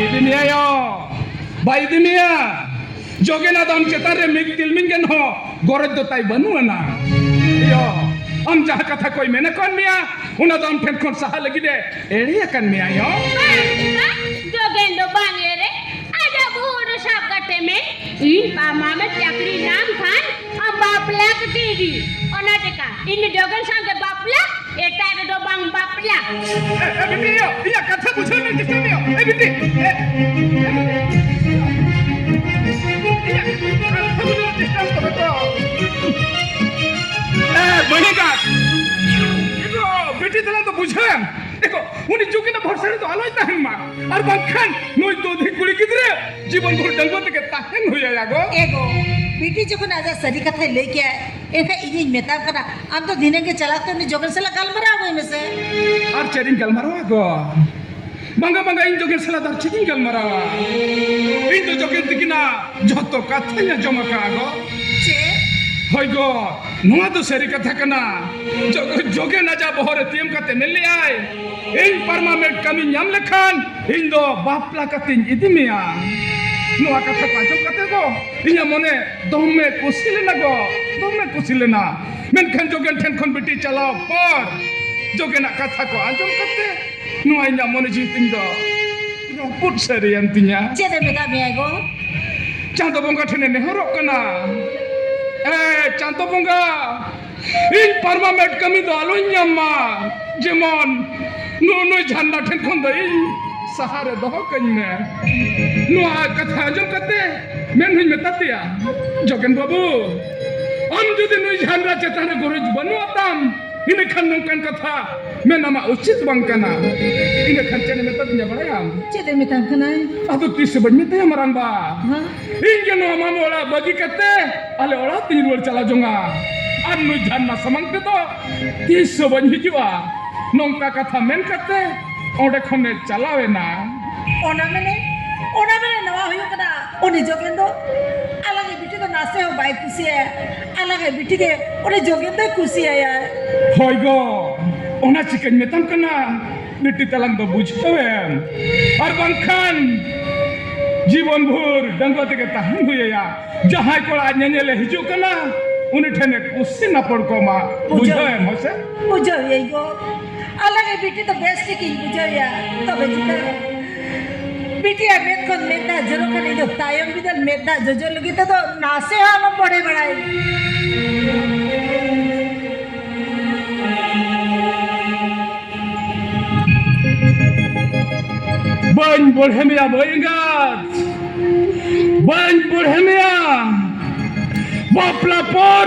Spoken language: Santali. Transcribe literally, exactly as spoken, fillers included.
ᱤᱫᱤ ᱢᱮᱭᱟ ᱭᱚ, ᱵᱟᱭ ᱤᱫᱤ ᱢᱮᱭᱟ᱾ ᱡᱳᱜᱮᱱ ᱟᱫᱚ ᱟᱢ ᱪᱮᱛᱟᱱ ᱨᱮ ᱢᱤᱫ ᱛᱤᱞᱢᱤᱧ ᱜᱟᱱ ᱦᱚᱸ ᱜᱚᱨᱚᱡᱽ ᱫᱚ ᱛᱟᱭ ᱵᱟᱹᱱᱩᱜ ᱟᱱᱟ᱾ ᱭᱚ, ᱟᱢ ᱡᱟᱦᱟᱸ ᱠᱟᱛᱷᱟ ᱠᱚᱭ ᱢᱮᱱ ᱟᱠᱟᱫ ᱢᱮᱭᱟ, ᱚᱱᱟ ᱫᱚ ᱟᱢ ᱴᱷᱮᱱ ᱠᱷᱚᱱ ᱥᱟᱦᱟ ᱞᱟᱹᱜᱤᱫ ᱮ ᱮᱲᱮ ᱟᱠᱟᱱ ᱢᱮᱭᱟ ᱭᱚ᱾ ᱵᱟᱝ, ᱵᱟᱝ, ᱡᱳᱜᱮᱱ ᱫᱚ ᱵᱟᱝ ᱮᱲᱮ᱾ ᱟᱡᱟᱜ ᱵᱚᱦᱚᱜ ᱨᱮ ᱥᱟᱵ ᱠᱟᱛᱮ ᱢᱮ, ᱤᱧ ᱯᱟᱨᱢᱟᱱᱮᱱᱴ ᱪᱟᱹᱠᱨᱤ ᱧᱟᱢ ᱠᱷᱟᱱ ᱟᱢ ᱵᱟᱯᱞᱟ ᱠᱟᱛᱮ ᱤᱫᱤ᱾ ᱚᱱᱟ ᱪᱮᱠᱟ? ᱤᱧ ᱫᱚ ᱡᱳᱜᱮᱱ ᱥᱟᱶᱛᱮ ᱵᱟᱯᱞᱟ, ᱮᱴᱟᱜ ᱨᱮᱫᱚ ᱵᱟᱝ ᱵᱟᱯᱞᱟ᱾ ᱮ, ᱮ, ᱵᱤᱴᱤ, ᱤᱭᱟᱹ, ᱤᱧᱟᱹᱜ ᱠᱟᱛᱷᱟ ᱵᱩᱡᱷᱟᱹᱣ ᱨᱮᱱᱟᱜ ᱪᱮᱥᱴᱟᱭ ᱢᱮ, ᱮ, ᱵᱤᱴᱤ᱾ ᱮ, ᱮ, ᱵᱤᱴᱤ᱾ ᱤᱧᱟᱹᱜ ᱠᱟᱛᱷᱟ ᱵᱩᱡᱷᱟᱹᱣ ᱨᱮᱱᱟᱜ ᱪᱮᱥᱴᱟᱭ ᱢᱮ ᱛᱚᱵᱮ ᱛᱚ᱾ ᱮ, ᱵᱟᱹᱦᱩ ᱮᱸᱜᱟᱛ᱾ ᱮ ᱜᱚ, ᱵᱤᱴᱤ ᱛᱟᱞᱟᱝ ᱫᱚ ᱵᱩᱡᱷᱟᱹᱣᱮᱢ᱾ ᱮ ᱜᱚ, ᱩᱱᱤ ᱡᱳᱜᱮᱱ ᱟᱜ ᱵᱷᱚᱨᱥᱟ ᱨᱮᱫᱚ ᱟᱞᱚᱭ ᱛᱟᱦᱮᱱ ᱢᱟ᱾ ᱟᱨ ᱵᱟᱝᱠᱷᱟᱱ ᱱᱩᱭ ᱫᱚ ᱫᱷᱤ ᱠᱩᱲᱤ ᱜᱤᱫᱽᱨᱟᱹ ᱡᱤᱵᱚᱱ ᱵᱷᱳᱨ ᱰᱟᱺᱜᱩᱣᱟᱹ ᱛᱮᱜᱮ ᱛᱟᱦᱮᱱ ᱦᱩᱭ ᱟᱭᱟ ᱜᱚ᱾ ᱮ ᱜᱚ, ᱵᱤᱴᱤ ᱡᱚᱠᱷᱚᱱ ᱟᱡᱟᱜ ᱥᱟᱹᱨᱤ ᱠᱟᱛᱷᱟᱭ ᱞᱟᱹᱭ ᱠᱮᱜᱼᱟ, ᱮᱱᱠᱷᱟᱱ ᱤᱧᱤᱧ ᱢᱮᱛᱟᱢ ᱠᱟᱱᱟ, ᱟᱢ ᱫᱚ ᱫᱷᱤᱱᱟᱹᱝ ᱜᱮ ᱪᱟᱞᱟᱣ ᱠᱟᱛᱮ ᱩᱱᱤ ᱡᱳᱜᱮᱱ ᱥᱟᱞᱟᱜ ᱜᱟᱞᱢᱟᱨᱟᱣ ᱟᱹᱜᱩᱭ ᱢᱮᱥᱮ᱾ ᱟᱨ ᱪᱮᱫ ᱤᱧ ᱜᱟᱞᱢᱟᱨᱟᱣᱟ ᱜᱚ? ᱵᱟᱝᱟ, ᱵᱟᱝᱟ, ᱤᱧ ᱡᱳᱜᱮᱱ ᱥᱟᱞᱟᱜ ᱫᱚ ᱟᱨ ᱪᱮᱫ ᱤᱧ ᱜᱟᱞᱢᱟᱨᱟᱣᱟ? ᱤᱧ ᱫᱚ ᱡᱳᱜᱮᱱ ᱛᱤᱠᱤᱱᱟᱜ ᱡᱷᱚᱛᱚ ᱠᱟᱛᱷᱟᱧ ᱟᱸᱡᱚᱢ ᱟᱠᱟᱫᱼᱟ ᱜᱚ᱾ ᱪᱮᱫ? ᱦᱳᱭ ᱜᱚ, ᱱᱚᱣᱟ ᱫᱚ ᱥᱟᱹᱨᱤ ᱠᱟᱛᱷᱟ ᱠᱟᱱᱟ᱾ ᱡᱳ-, ᱡᱳᱜᱮᱱ ᱟᱡᱟᱜ ᱵᱚᱦᱚᱜ ᱨᱮ ᱛᱤᱭᱟᱹᱢ ᱠᱟᱛᱮ ᱢᱮᱱ ᱞᱮᱜᱼᱟᱭ, ᱤᱧ ᱯᱟᱨᱢᱟᱱᱮᱱᱴ ᱠᱟᱹᱢᱤ ᱧᱟᱢ ᱞᱮᱠᱷᱟᱱ ᱤᱧ ᱫᱚ ᱵᱟᱯᱞᱟ ᱠᱟᱛᱮᱧ ᱤᱫᱤ ᱢᱮᱭᱟ᱾ ᱱᱚᱣᱟ ᱠᱟᱛᱷᱟ ᱠᱚ ᱟᱸᱡᱚᱢ ᱠᱟᱛᱮ ᱜᱚ, ᱤᱧᱟᱹᱜ ᱢᱚᱱᱮ ᱫᱚᱢᱮ ᱠᱩᱥᱤ ᱞᱮᱱᱟ ᱜᱚ, ᱫᱚᱢᱮ ᱠᱩᱥᱤ ᱞᱮᱱᱟ᱾ ᱢᱮᱱᱠᱷᱟᱱ ᱡᱳᱜᱮᱱ ᱴᱷᱮᱱ ᱠᱷᱚᱱ ᱵᱤᱴᱤ ᱪᱟᱞᱟᱣ ᱯᱚᱨ ᱡᱳᱜᱮᱱᱟᱜ ᱠᱟᱛᱷᱟ ᱠᱚ ᱟᱸᱡᱚᱢ ᱠᱟᱛᱮ ᱱᱚᱣᱟ ᱤᱧᱟᱹᱜ ᱢᱚᱱᱮ ᱡᱤᱣᱤ ᱛᱤᱧ ᱫᱚ ᱨᱟᱹᱯᱩᱫ ᱥᱟᱹᱨᱤᱭᱮᱱ ᱛᱤᱧᱟ᱾ ᱪᱮᱫ ᱮ ᱢᱮᱛᱟᱫ ᱢᱮᱭᱟᱭ ᱜᱚ? ᱪᱟᱸᱫᱚ ᱵᱚᱸᱜᱟ ᱴᱷᱮᱱᱮ ᱱᱮᱦᱚᱨᱚᱜ ᱠᱟᱱᱟ, ᱮ ᱪᱟᱸᱫᱚ ᱵᱚᱸᱜᱟ, ᱤᱧ ᱯᱟᱨᱢᱟᱱᱮᱱᱴ ᱠᱟᱹᱢᱤ ᱫᱚ ᱟᱞᱚᱧ ᱧᱟᱢ ᱢᱟ, ᱡᱮᱢᱚᱱ ᱱᱩ-, ᱱᱩᱭ ᱡᱷᱟᱨᱱᱟ ᱴᱷᱮᱱ ᱠᱷᱚᱱ ᱫᱚ ᱤᱧ ᱥᱟᱦᱟ ᱨᱮ ᱫᱚᱦᱚ ᱠᱟᱹᱧ ᱢᱮ᱾ ᱱᱚᱣᱟ ᱠᱟᱛᱷᱟ ᱟᱸᱡᱚᱢ ᱠᱟᱛᱮ ᱢᱮᱱ ᱦᱚᱧ ᱢᱮᱛᱟ ᱫᱮᱭᱟ, ᱡᱳᱜᱮᱱ ᱵᱟᱹᱵᱩ, ᱟᱢ ᱡᱩᱫᱤ ᱱᱩᱭ ᱡᱷᱟᱨᱱᱟ ᱪᱮᱛᱟᱱ ᱨᱮ ᱜᱚᱨᱚᱡᱽ ᱵᱟᱹᱱᱩᱜ ᱟᱛᱟᱢ, ᱤᱱᱟᱹ ᱠᱷᱟᱱ ᱱᱚᱝᱠᱟᱱ ᱠᱟᱛᱷᱟ ᱢᱮᱱ ᱟᱢᱟᱜ ᱩᱪᱤᱛ ᱵᱟᱝ ᱠᱟᱱᱟ᱾ ᱤᱱᱟᱹ ᱠᱷᱟᱱ ᱪᱮᱫ ᱮ ᱢᱮᱛᱟ ᱫᱤᱧᱟ ᱵᱟᱲᱟᱭᱟᱢ? ᱪᱮᱫ ᱮ ᱢᱮᱛᱟᱢ ᱠᱟᱱᱟᱭ? ᱟᱫᱚ ᱛᱤᱥ ᱦᱚᱸ ᱵᱟᱹᱧ ᱢᱮᱛᱟᱭᱟ ᱢᱟᱨᱟᱝᱵᱟ᱾ ᱦᱮᱸ? ᱤᱧ ᱜᱮ ᱱᱚᱣᱟ ᱢᱟᱢᱚ ᱚᱲᱟᱜ ᱵᱟᱹᱜᱤ ᱠᱟᱛᱮ ᱟᱞᱮ ᱚᱲᱟᱜ ᱛᱤᱧ ᱨᱩᱣᱟᱹᱲ ᱪᱟᱞᱟᱣ ᱡᱚᱝᱟ᱾ ᱟᱨ ᱱᱩᱭ ᱡᱷᱟᱨᱱᱟ ᱥᱟᱢᱟᱝ ᱛᱮᱫᱚ ᱛᱤᱥ ᱦᱚᱸ ᱵᱟᱹᱧ ᱦᱤᱡᱩᱜᱼᱟ᱾ ᱱᱚᱝᱠᱟ ᱠᱟᱛᱷᱟ ᱢᱮᱱ ᱠᱟᱛᱮ ᱚᱸᱰᱮ ᱠᱷᱚᱱᱮ ᱪᱟᱞᱟᱣ ᱮᱱᱟ᱾ ᱚᱱᱟ ᱢᱮᱱᱮ, ᱚᱱᱟ ᱢᱮᱱᱮ ᱱᱚᱣᱟ ᱦᱩᱭᱩᱜ ᱠᱟᱱᱟ, ᱩᱱᱤ ᱡᱳᱜᱮᱱ ᱫᱚ ᱟᱞᱟᱝ ᱵᱤᱴᱤ ᱫᱚ ᱱᱟᱥᱮ ᱦᱚᱸ ᱵᱟᱭ ᱠᱩᱥᱤᱭᱟᱭᱟ᱾ ᱟᱞᱟᱝ ᱵᱤᱴᱤ ᱜᱮ ᱩᱱᱤ ᱡᱳᱜᱮᱱ ᱫᱚᱭ ᱠᱩᱥᱤᱭᱟᱭᱟ᱾ ᱦᱳᱭ ᱜᱚ, ᱚᱱᱟ ᱪᱤᱠᱟᱹᱧ ᱢᱮᱛᱟᱢ ᱠᱟᱱᱟ᱾ ᱵᱤᱴᱤ ᱛᱟᱞᱟᱝ ᱫᱚ ᱵᱩᱡᱷᱟᱹᱣᱮᱢ, ᱟᱨ ᱵᱟᱝᱠᱷᱟᱱ ᱡᱤᱵᱚᱱ ᱵᱷᱳᱨ ᱰᱟᱺᱜᱩᱣᱟᱹ ᱛᱮᱜᱮ ᱛᱟᱦᱮᱱ ᱦᱩᱭ ᱟᱭᱟ᱾ ᱡᱟᱦᱟᱸᱭ ᱠᱚᱲᱟ ᱟᱡ ᱧᱮᱧᱮᱞᱮ ᱦᱤᱡᱩᱜ ᱠᱟᱱᱟ, ᱩᱱᱤ ᱴᱷᱮᱱᱮ ᱠᱩᱥᱤ ᱱᱟᱯᱚᱲ ᱠᱚᱢᱟ᱾ ᱵᱩᱡᱷᱟᱹᱣ᱾ ᱵᱩᱡᱷᱟᱹᱣᱮᱢ ᱦᱳᱭ ᱥᱮ? ᱵᱩᱡᱷᱟᱹᱣ ᱮᱭᱟᱹᱧ ᱜᱚ᱾ ᱟᱞᱟᱝ ᱨᱮ ᱵᱤᱴᱤ ᱫᱚ ᱵᱮᱥ ᱴᱷᱤᱠᱤᱧ ᱵᱩᱡᱷᱟᱹᱣᱮᱭᱟ᱾ ᱛᱚᱵᱮ ᱪᱤᱠᱟᱹ? ᱵᱤᱴᱤᱭᱟᱜ ᱢᱮᱫ ᱠᱷᱚᱱ ᱢᱮᱫ ᱫᱟᱜ ᱡᱚᱨᱚ ᱠᱷᱟᱱ ᱤᱧ ᱫᱚ ᱛᱟᱭᱚᱢ ᱵᱤᱫᱟᱹᱞ ᱢᱮᱫ ᱫᱟᱜ ᱡᱚᱡᱚ ᱞᱟᱹᱜᱤᱫ ᱛᱮᱫᱚ ᱱᱟᱥᱮ ᱦᱚᱸ ᱟᱞᱚᱢ ᱵᱚᱲᱦᱮ ᱵᱟᱲᱟᱭ᱾ ᱵᱟᱹᱧ ᱵᱚᱲᱦᱮ ᱢᱮᱭᱟ ᱢᱟᱹᱭ ᱮᱸᱜᱟᱛ, ᱵᱟᱹᱧ ᱵᱚᱲᱦᱮ ᱢᱮᱭᱟ᱾ ᱵᱟᱯᱞᱟ ᱯᱚᱨ